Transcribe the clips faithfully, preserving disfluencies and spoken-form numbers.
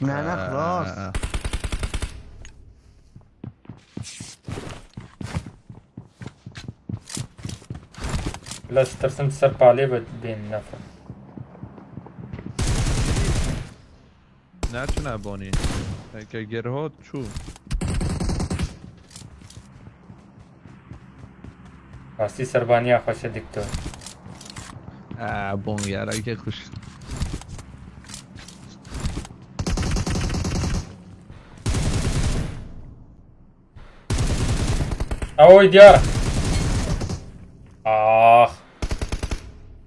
Ne, ne, xlas. Bila stersin ser palê ve bên nefin. Neçine bonî. Heke gerhot çû. Rastî serbaniya xweş e diktor. Aa, bon, yarayke xweş. Ew diyar. Ah.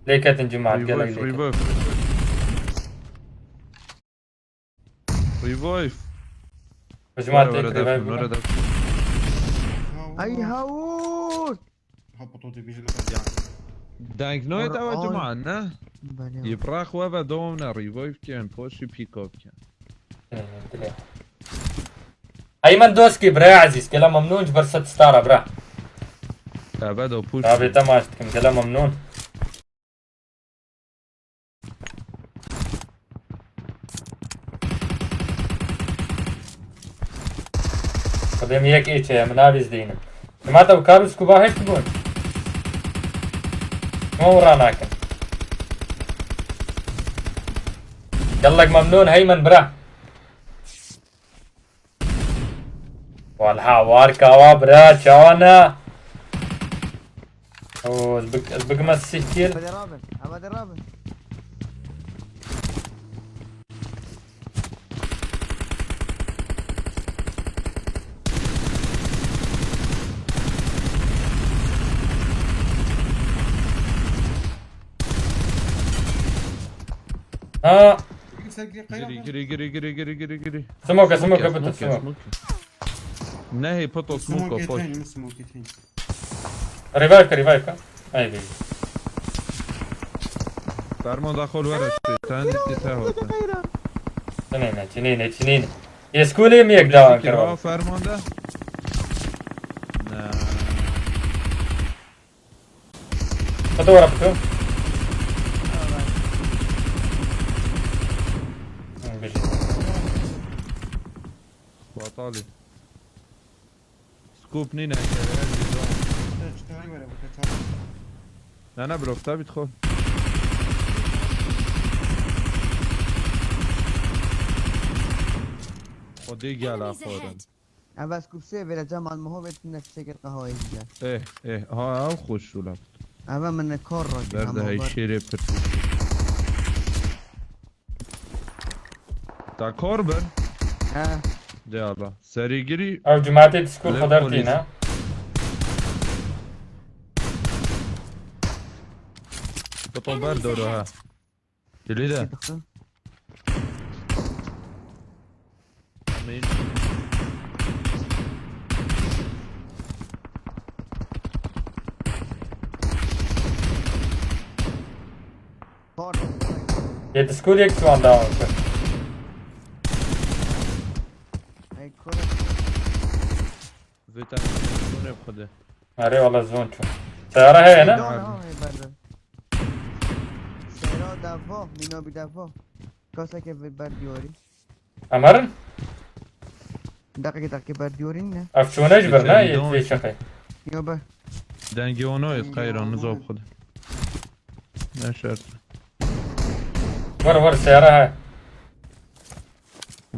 Lê ketin cimat, gelek lê ketin. Revive. Revive. Hicma tek revive bike. Ay, hawur. Deng noyê te ve cuma ne? Yê birax we ve dom ne revive ken, poşî pick up ken. Eymen Doskî, bira ezîz, gela memnûn ji ber sed stara, bira. Te ve do puş. Abi, te maç dikim, gela memnûn. Xwedê min yek êçe ye, min navê zdeynim. Şima te bi kar û skuba hişt bûn. Şima wira nakin. Gelek memnûn Heymen bira. Walha warka wa bira, çawa ne? Oo, ez bik-, ez bigime sih kill. Eve de rabin, eve de rabin. Ha. Girî, girî, girî, girî, girî, girî. Smoke, smoke, smoke, pito, smoke, smoke. Nehê pito, smoke, smoke, poş. Smoke, smoke. Revive ka, revive ka. Ay be. Ferman da xol were. Ten de te hota. Çinîne, çinîne, çinîne. Yê skulê mi yek devam kir. Ferman da. Ne. Pito were pito. Hı, bir şey. Batalî. Scope nîne, her şey zor. Ne, ne, bro, tabii xol. O de gel aforan. Eva scope se vere cam alma ho ve tine fişek qahwa yiyeceğiz. Eh, eh, ha, ev xweş şûla. Eva min kar rakî. Berde hey şêrê pir. Ta kar bir. He. De Allah. Serîgirî. Ev cumatê diskur xedar tîne. Foto ber doro ha. Dilî de. Amin. Yê diskur yek şu anda olacak. Ay, kore. Vê te zûnê bi xwe de. Erê, wala zûn çû. Seyara heye ne? Don ha, hê berde. Seyara deva, mîna bi deva. Kasa ke vê ber diyorî. Em herin? Deqekê, deqekê ber diyorî ne? Ev çûne ji ber ne? Yê vê şeqê. Yo be. Dengê ono yê qeyran niza bi xwe de. Ne şert. Were, were, seyara he.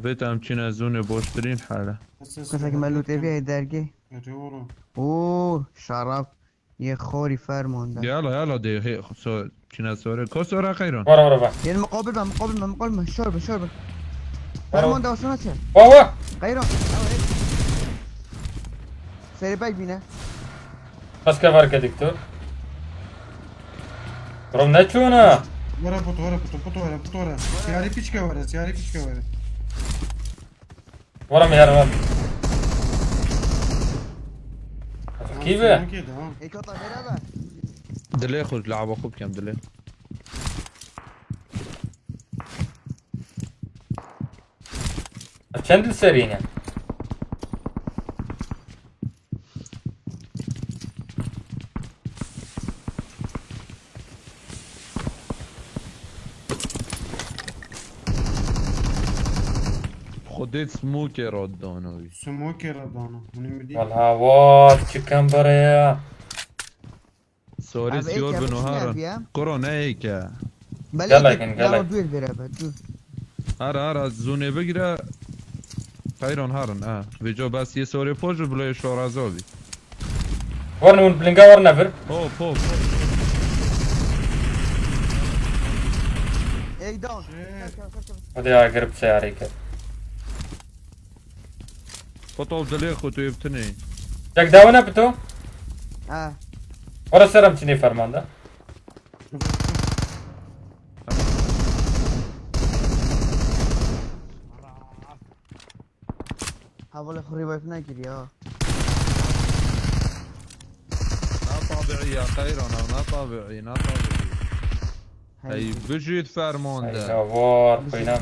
Vê te em çîne zûnê boştirîn hele. Kesek me lûtê vê dergê. Erê oğlum. Oo, şarap. Yê xorî fermanda. Yala, yala de he, so, çîne sore. Ko sora qeyran? Were, were, were. Yê muqabil be, muqabil be, muqabil be. Şor be, şor be. Fermanda olsun aç. Wa, wa. Qeyran. Seri bek bine. Kaske var ke diktor. Bro, ne çûna? Were puto, were puto, puto were, puto were. Siyarî piçke were, siyarî piçke were. Were mi yarim. Kî be? Tamam, tamam. Ê, kata beraber. Dilê xwe, laba xwe bikem dilê. Ev çend li serî ne? Xwedê smokê re dano wî. Smokê re dano. Hûn ê min dî. Wala hawar çi kem bere ya. Sorê Abi, siyor eke bin bu oharan. Nerede ya? Kuro ne eke? Gel lakin, gel lakin. Dur bir beraber dur. Ara ara zûnê bigire. Qeyron harin ha. Vêco bes yê sorê poj û bilê şorazo bî. Warne hûn bilinga warne vir. Hop hop. Ey down. Hadi ya girip seyarê kir. Foto dilê xwe tu yê bitinê. Çek dawine bi to. Ha. Wara seram çinê fermanda. Hevalê xwe revive nekir ya. Na tabiî ya Qeyran, na tabiî, na tabiî. Hey, bijît fermande. Ay, ya var, koynan.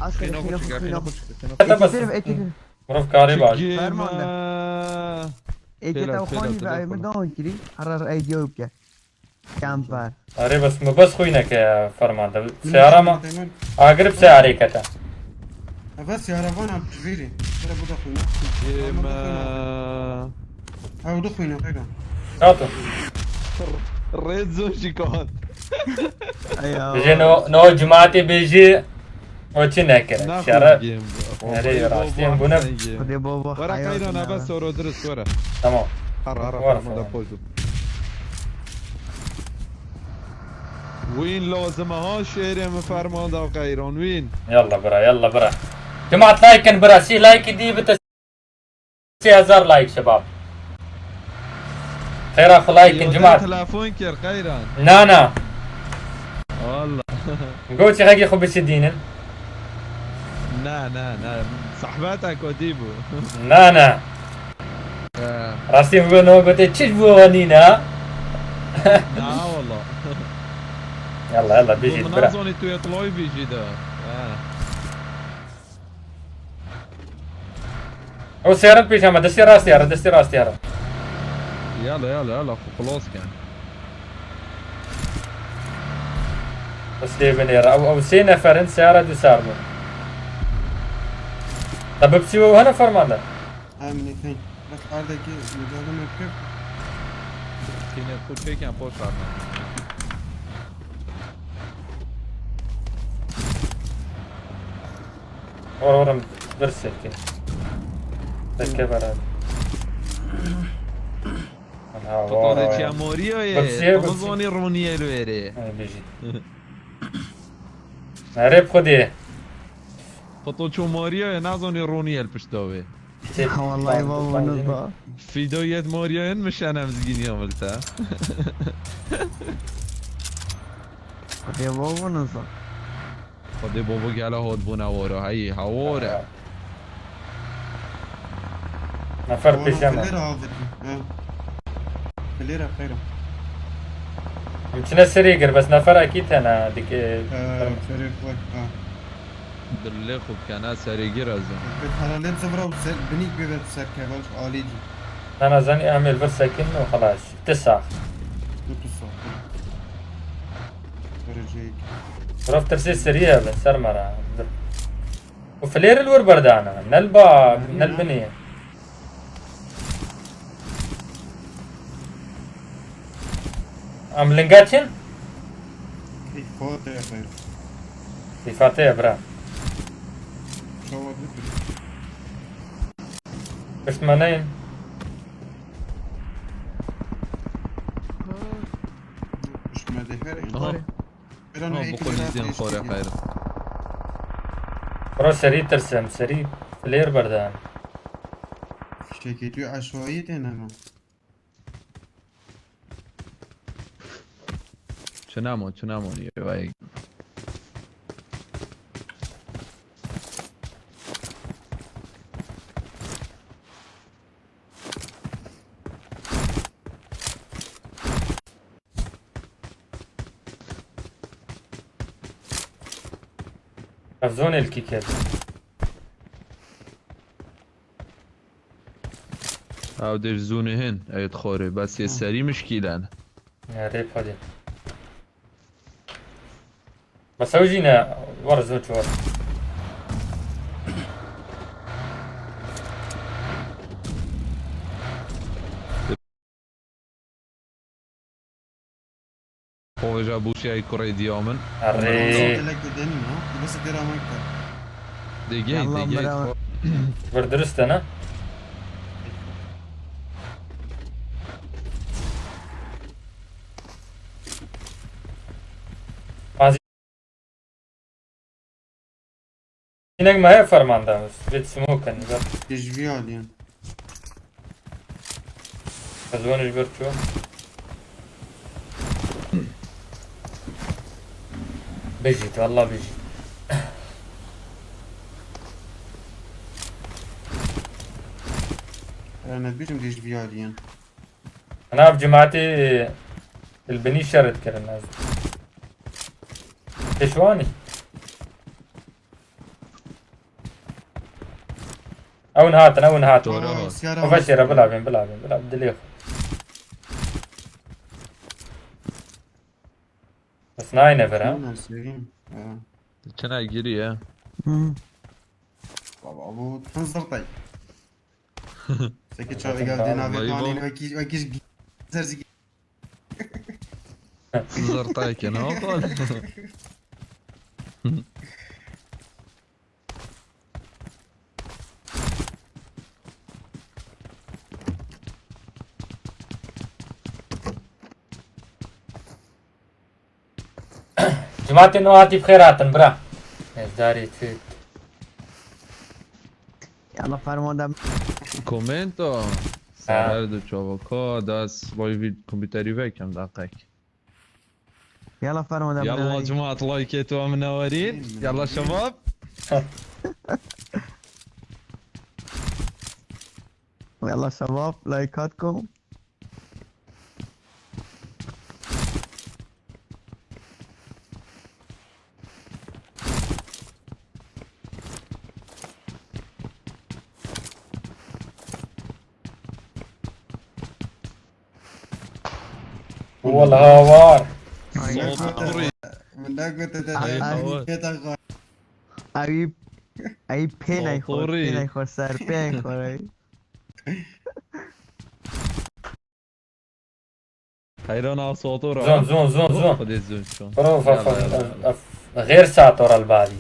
Asker Xîna xwe xîna çike, xwe xîna xîna xwe xwe. çike, xîna xwe. Hatta bas. Ektir ektir. Mirov karê baş. Çikî Fermande. me. Eke Têla, te têla, xanî ve têla, ay min têla. down kirî. Herar ay diyo bike. Kamper. Arê bas me bas xwîneke fermanda. Seyara ma. Agirip seyarê kete. Eve seyara vana pijvêrê. Sere bu da xwîna. Çikî me. Ew du xwîna xeyra. Kato. Red zone jî kat. Ay ya. Bêje no no cemaatê bêje. O çi nekir. Naxwe Şeref. game bu. Nereye Oy, rastlayayım baba, bunu? sen game. Hadi baba. Wara Hayatım Qeyran ya. Ebe soro dirist wara. Tamam. Har har Var har sonra. Da poz. Win lazim ha şêrê min fermanda Qeyran win. Yalla bira, yalla bira. Cemaat like in bira, si like di bit. Si hazar like şebab. Xeyra xwe like in cemaat. Telefon kir Qeyran. Na na. Valla. Go çi xekî xwe biçi dînin. Na na na. Sahbeta ku dî bû. Na na. Ee, Rastî bû no gote çi bû nîna. Na valla. Yalla yalla bijît Min bira. nazanî tu yê tloy bijî de. Ha. O seyaret pêş ama destê rastî ara, destê rastî ara. Yala yala yala xwe xilas ken. Destê binêre. Ew, ew sê neferin seyara du sar bûn. Te bipsî we hene fermanda. Em nêxeyn. Bes erdekî mücadele kir. Kîne xwe çêken poşarna. Or orim bir seke. Seke beraber. Ha, Foto vay, de vay. çiya moriya ye. Bak, şey, bak, Tamam zoni roniye li wêrê. Ay, bijî. Nerê bi xwedê. Foto ço moriya ye, nazoni roniye li pişta wê. Şey, Ha, vallahi baba, bunu da. Fido yet moriya in mi şenem zginiya milta. Hadi baba, bunu da. Xwedê baba gele hot bûne wara, heyî, hawar e. Nefer pêşe me. Filêr avêtin. Ha. Filêr e xeyra. Em çine serê gir, bes neferekî tene dike. Ee, Ferê koy. Ha. Dilê xwe bikene serê gir ez im. Pêt herhalê zivra û ser, binîk bêbe ser kevaş alî cî. Nana zanî em ê li vir sekin û xelas. Ti sax. Kutu sağ. Dereceyi. Raf tirsê serî hebe, ser me re. Û filêr li wir berdana. Ne li ba, ne li binê. Em linga çin? Keyfate xeyr. Sîfate ye bira. Çawa dikir. Pişt me neyin. Pişt me de her. Aha. Bir an Aha, heykel bu xwe biraz lîzên xwe re değişik. xeyr. Bro serî tirsim, serî. Filêr berdan. Fişekê tu aşağıyı deneme. Çinamo, çinamo niye vay. Ev zonê li kî ket? Ew dê ji zûnê hin, ew dixware. Bes yê Hı. serî mişkîl e. Ya, rê padê. Bes ew jî ne, war zûn çi war. Xwêja bûşiyayî kurê diya min. Erê. Gelek de denî no. Bes tê ramek kar. Degê, Yalan degê. bravo. Bir dirist e ne? Hinek me heye fermanda. Straight smoke hani bak. Tê ji vî aliyên. Ez wan ji ber çû. Bijît, valla bijît. Em ez bîrim tê ji vî aliyên. Ana ev cemaatê li binî şer dikirin ez. Pêşwanî. Ew hatin, ew hatin. Doğru. Aa, siyara Xwe veşêre bilabên, bilabên, bilabên dilê xwe. Bes nayne vir ha. Şuna seveyim. Ha. Çene giriye. Hı. Baba bu tam zırtay. Seki çavi geldi Tamam, navet vay mani bol. vekij vekij zerzik. Zırtayken ha kol. Cemaatê no hatî bi xêr hatin bira. Hêzdarê çi. Yalla fermandem. Komento. Ser her du çavaka das vay vî kompîterî vekem daqek. Yalla fermandem. Yalla cemaat like tu amine werin. Yalla şebab. Yalla şebab, like hatkom. Wala war. Soturî. Min ne gote te Ay, de ay. pêta xwe. Ew, ew pê neyxwe, Soturî. Pê neyxwe ser, pê neyxwe. Heyran a sotura. Zon, zon, zon, zon. Xwedê zon çon. Bro, fa fa Yalla, yalla. Ev, ev, xêr sator el badî.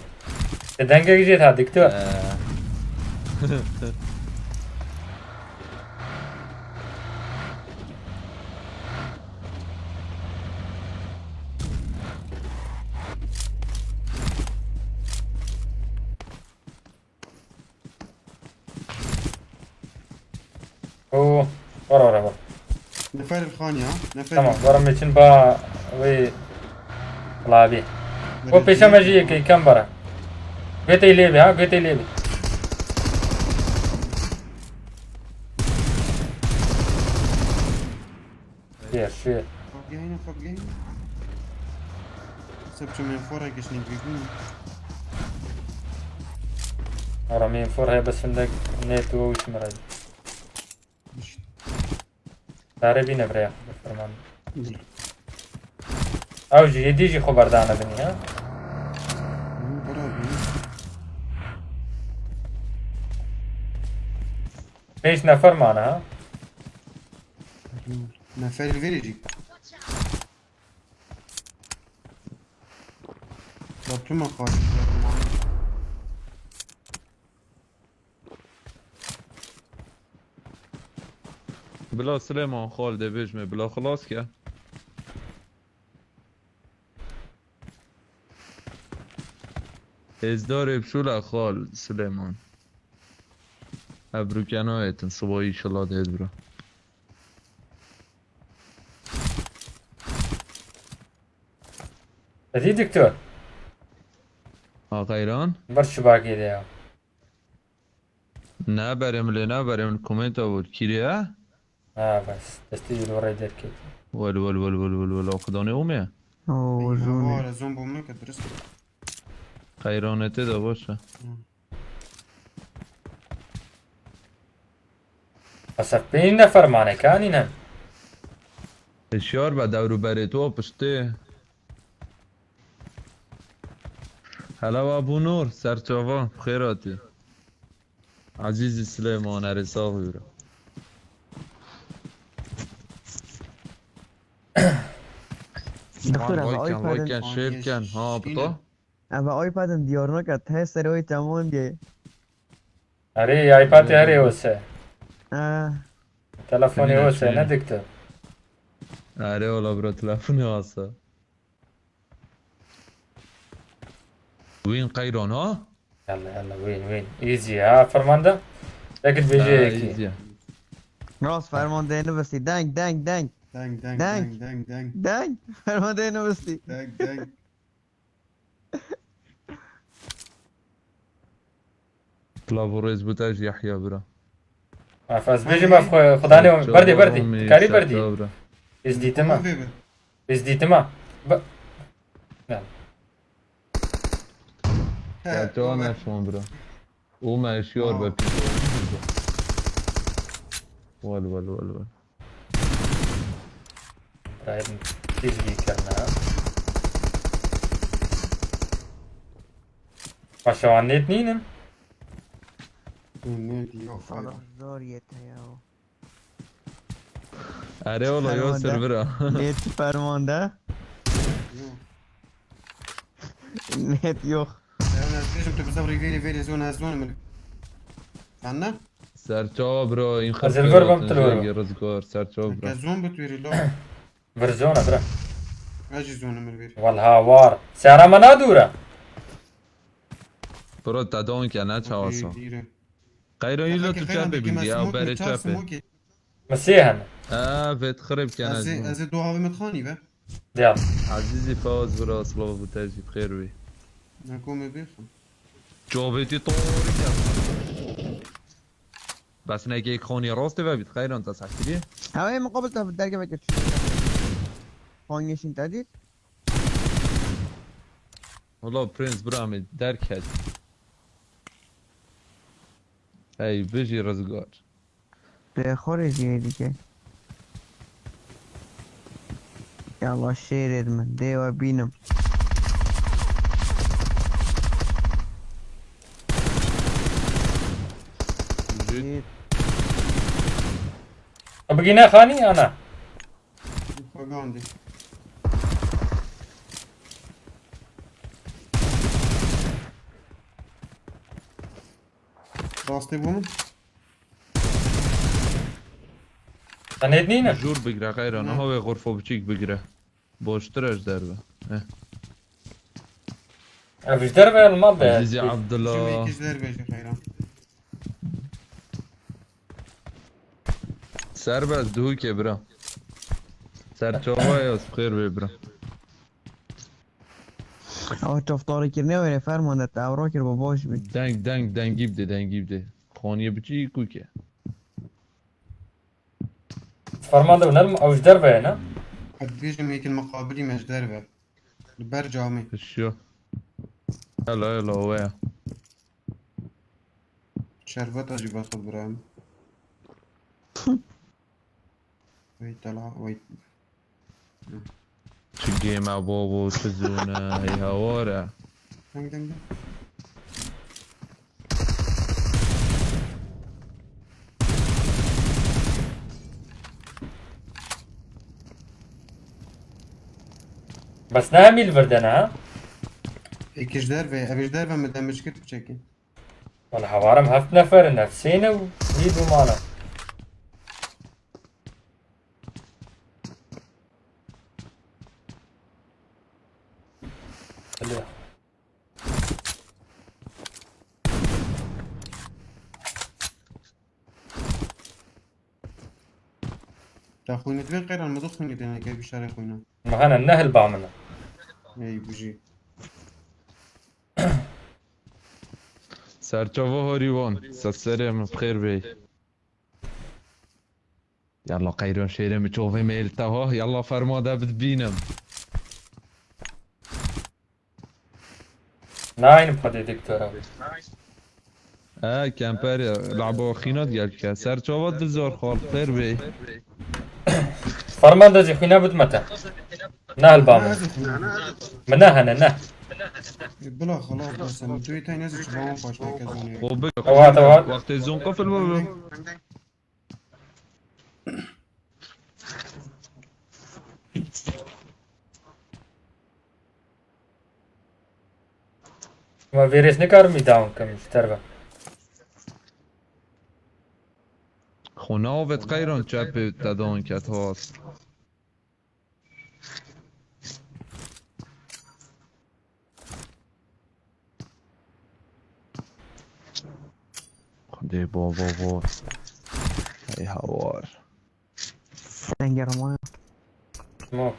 Te dengek jê ta dikto. Ee. Oo, var var var. Nefer xan ya. Nefer. Tamam, var meçin ba ve labi. O peşe me jî yekê kem bara. Götey lê be ha, götey lê be. Şer, şer. Xwebgehîne, xwebgehîne. Seb çimên xwe re gişnî bîbûn. Ara min for heye bes hindek ne tu o iş mi rayı. Dare bine bre ya. Ferman. Ew jî yedî jî xwe berdane binî ha. Hı, bira bî. Pênc nefer mane ha. Neferê verê jî. Bak tüm xaç. Bila Silêman xal dê bêjme bila xilas ke. Hêzdarê bi şûla xal Silêman. Ev rûke nayêtin, sibayî şila dê bira. Edî diktor. Ha qeyran? Bir şibakê de ya. Ne berê min lê ne berê min komenta bû. Kîrê he? Ha bes. Destî ji rê derket. Wel wel wel wel wel wel o qidanê ome. Oo, zûnê. Var zon bom neke dirist. Qeyranê tê de baş e. Qesef pênî ne fermanekan îne. Hişyar be dewrûberê to piştê. Hello Abu Nur, serçava, bi xêr hatî. Azîzî Silêman, erê sax bî bira. Doktor, Şivan eve vay ken, vay iPad'in ken, şêr ken. Ha, bi to? Eve iPad'in diyar nake, te serê wê çeman diye. Erê, iPad'ê herê wese. Ha. Telefonê wese, ne diktir. Erê, wala bira, telefonê wasa. Win qeyran ha? Yalla, yalla, win, win. Easy ha, fermanda. Tekit bêje Ha, yekî. Easy. Rast fermandeyê nivistî. Deng, deng, deng. Deng, deng, Deng. Deng, deng, deng. Deng. Fermandeyê nivistî. Deng, deng. Silav û rêz bo te jî Yehya bira. Af, ez bêjim, af, xwe, xudanê, berdî, berdî. Karî berdî. Serçava bira. Ez dîtima. Tamam, bê, bê. Ez dîtima. Ba-, yani. He, Serçava o be. Neşman bira. Û me hişyar be. Aa. Wel, wel, wel, wel. Brahim, tîz bî kirine. Paşa wan nêt nînin? Nêt yok, Zor yete ya. Erê ola yo Fermande. Servera. Nêt fermande. Yok. Nêt yok. Ya, ez bêjim tu bize vurî vêrê, vêrê zon, ez zonim. Anne? Serçava bira, in xirpê. Ez li vir bim, tu li vir bim. Rizgar, serçava bira. Ke zon bi tu vêrî lo. Vir zona bira. Ez jî zonim li vêrî. Walha war. Sera me nadûre. Bira te don ke ne çawa sa. Dîre. Qeyra yî lo tu çepê bî, ya berê çepê. Min sê hene. Ha, vêt xirê bikene. Ez ê, ez ê du havê min dixanî ve. Diya. Azîzî Fawaz bira, silav bo te jî, bi xêr bî. Ne komê bêxim. Çavê tî torî ke. Bes nekê xanî rastê ve bît, xeyran te sehkirî. Ew ê muqabil te derkeve kir. Xanî şîn te dît. Wala Prince bira min derket. Ey, bijî Rizgar. Dê xwe rê jiyê dike. Yalla şêrê min, dê we bînim. Jî. Bigîne xanî ana. Xwe gandî. Rastî bû min. Tenêt nîne? Jûr bigire xeyra, niha wê xurfo biçîk bigire. Boştir e ji derve. Eh. Ev ji derve li mal de. Azîzî Abdullah. Şûmê kî ji derve jî xeyra. Serbest duhûkê bira. Serçava ya, xêr bê bira. Ew çavdarê kir newêre fermande te ew rakir bo baş bî. Deng, deng, dengî bide, dengî bide. Xaniyê biçî kûke. Fermande û nerm ew ji derve ye, ne? Ez dibêjim êkil miqabilî me ji derve. Li ber camê. Pişiyo. Hela, hela, we ye. Şerbeta jî vexwe bira min. Wey tela, wey. Çi game e babo, çi zone, hey hawar e. Deng, deng, deng. Bes ne hemî li vir de ne, ha? Êkî ji derve, ev ji derve min demir kir biçekî. Wala hewarim heft nefer in, ev sê ne û wî dûmana. Alo. Te xwînê divê qeyran min du xwînê dene ke bişare xwîna. Mehene ne hilba min e. Ey bijî. Serçava harî wan, se serê min bi xêr bê. Yalla qeyran şêrê min çovê mêl te ha, yalla ferma de bibînim. Naynim xwedê doktora. E, kemperê, laba xîna digelke. Serçava dizar xal, xêr bê. Fermanda jî xwîna bidme te. Ne hilba min. Min ne hene, ne. Bila xelas bes em. Tu yê tay nezî çi bawon paş neke zonê. Xo bik. Ewa, ewa. Wextê zon qifil bû. Ma vêrês nikarim î down kim ji terve. Xo navêt qeyran çepê te dan ket hat. Xwedê bava var. Hey hawar. Sen yarama. Smoke.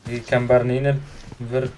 Î kembernînin vir